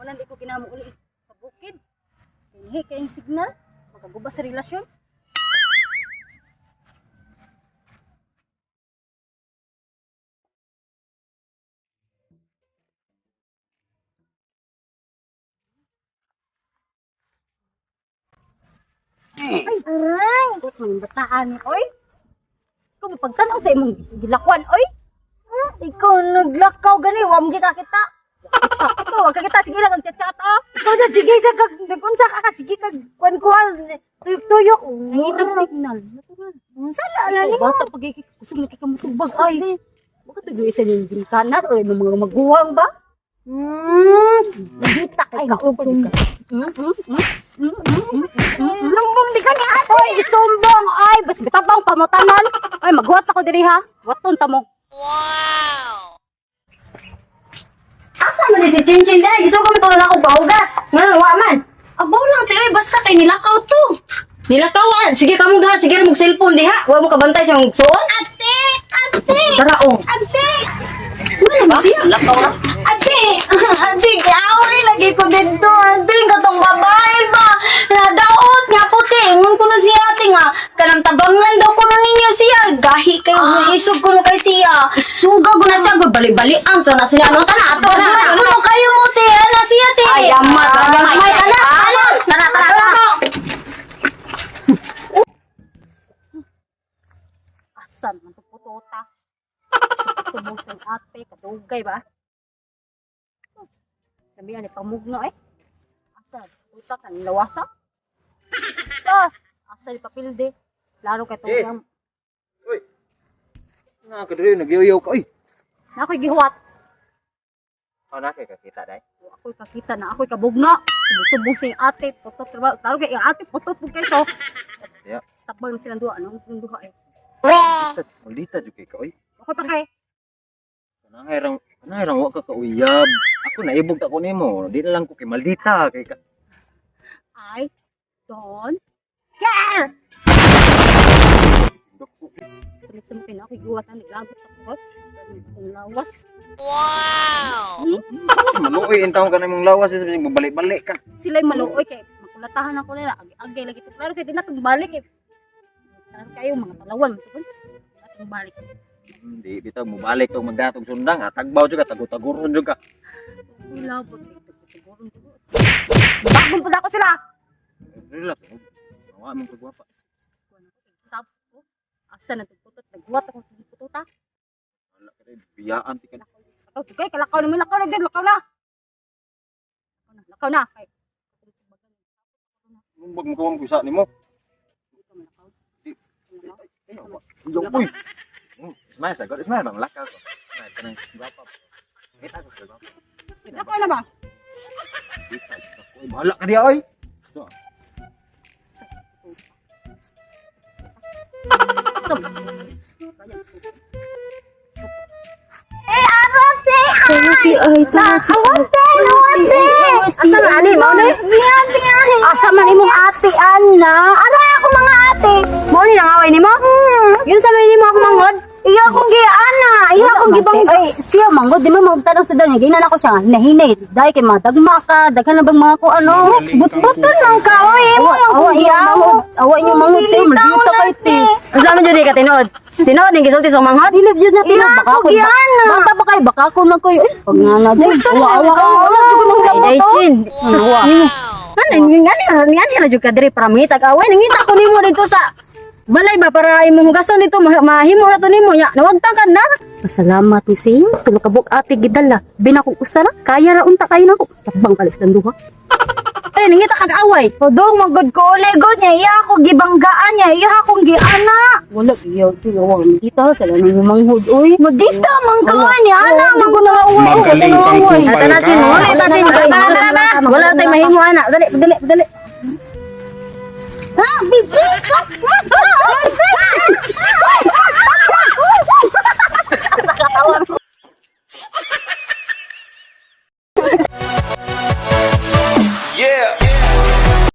Wala di ko kinahanglan uli sa bukid. Hinhi kayong signal, makaguba sa relasyon. Ay, aray! Kot man bataan, oy. Ikaw ba pagtan-aw sa imong gilakwan, oy? Ikaw naglakaw gani, wa mo kita. Ikaw, wag ka kita sige lang ang chat-chat ah. Ikaw na sige sa kag nagunsa ka ka sige kag kuan kuan tuyok-tuyok. Nangitang signal. Natural. Sala na Ikaw, nimo. bata pag kusog na kay kamutubag ay. Baka tuloy isa niyong ginkanan o yung mga maguwang ba? Nagita ay kaugod ka. Lumbong di ka ni ate. Oy, isumbong ay bas bitabang pamutanan. Ay maghuwat ako diri ha. Waton ta mo. Asa man ni si Chinchin dai? Gusto ko mitulong ako paugas. Ngano wa man? Abaw lang tayo ay basta kay nilakaw to. Nilakawan. Sige kamo duha, sige ra mong cellphone diha. Wa mo kabantay sa mong suot. Ate! Ate! Tara oh. Ate! Wala ba siya? Lakaw ra. Ate! Ate, kaaway lagi ko dito. Ate, katong babae ba? Nadaot nga puti. Ingon ko na si ate nga. Kanang tabangan daw ko na ninyo siya. Gahi kayo. Isog ko na kay siya. Isuga ko na siya gud bali-balian to na sila no tana ato na. Tabangan ko na kayo mo, te. Ana siya, te. Ay, amat, Ay, ay, ana, ana. Tara, tara, tara. Asan man to putota? Subong sa ate kadugay ba? Kami ani pamugno eh. Asa puta kan lawasa? Ah, asa ni papilde. Laro kay Yes. tong Uy. Na ka diri nagyoyo ka uy. na ako'y gihuwat. Ana kay kakita dai. Ako'y kakita na ako'y kabugno. Subong sa ate putot trabaho. Laro kay ang ate putot pud kay to. Yeah. Tabang na silang duha anong silang duha eh. Maldita jud kay ka uy. Ako'y pa kay. Kanang wa ka kauyab. Ako naibog ta ko nimo. Di na lang ko kay maldita kay ka. I don't care. Sumik-sumik na ako'y gihuwat na naglabot ako. Ang lawas. Maluoy in taon ka na imong lawas sa balik-balik ka. Sila'y maluoy kay makulatahan ako nila. Agi-agay lagi to. Klaro kay di na itong balik eh. Klaro kayo mga talawan. Atong balik. Hindi bitaw mo balik tong magdatog sundang, atagbaw jud ka, tagutaguron jud ka. Ako'y labot. Siguro. Bagong pud ako sila. Relax. Wa man kagwapa. Sab ko. Asa na itong putot. Naghuwat ako itong putot ha. Wala ka rin, biyaan ti ka. Lakaw, okay, kalakaw naman, lakaw na, gud, lakaw na. Lakaw na, lakaw na. Kay, Bag mo kawang kusa nimo. Di ka malakaw. Ay, wa. Yung uy. Smile sa god, smile bang lakaw ko. Smile kanang gwapa. Kita ko sa gwapa. Lakaw na ba? Kita ko. Uy, bahala ka diya oy. So, Eh, ara, te! Ay! Awate! Awate! Asa man ani mao ni? Siya, ate, ay! Asa man imong ate ana? Ara ako mga ate! Mao ni nangaway nimo? Yun sa may nimo ako manghod? Iya akong giana! Iya akong gibang... Ay, siya manggod, di mo magtanong sa doon. Ginan ako siya, hinahinay. Dahil kay mga dagma ka, daghan na bang mga ko ano. Butbuton lang ka, oy! Imo lang Awa kong inyo giyaw. manghod. Awa inyo manghod. Siya, maldita kay te. Asa man jud ka tinuod? Tinuod ning gisulti sa manghod? Dili jud na tinuod. Iya Baka ako ako, giana. bata pa kayo, baka ako na kayo. Ay, pag nga na din. Awa, awa, awa. Wala, jud ko nang Ay, labot, day oh. chin. Sus, Awa. nimo. Ano ngani ngani ra jud ka diri para mangitag away nangita ko nimo dito sa balay ba para imong hugason dito mahimo na to nimo nya nawagtang ka na. Pasalamat ni Sing, tulo ka buok ate gidala. Binakong usara, kaya ra unta kayo nako. Tabang palis lang duha. Ay nangita kag away. Tudong magod ko uli god niya. Iya ako gibanggaan niya. Iya akong giana. Wala iya tiyo dito sa lang yung manghod oy. Madita man ka niya. Ana man ko na Magaling kang kupal Ata na chin, ka. wala ta chin kay. Wala tay mahimo ana. Dali dali dali. Ha, bibi ka.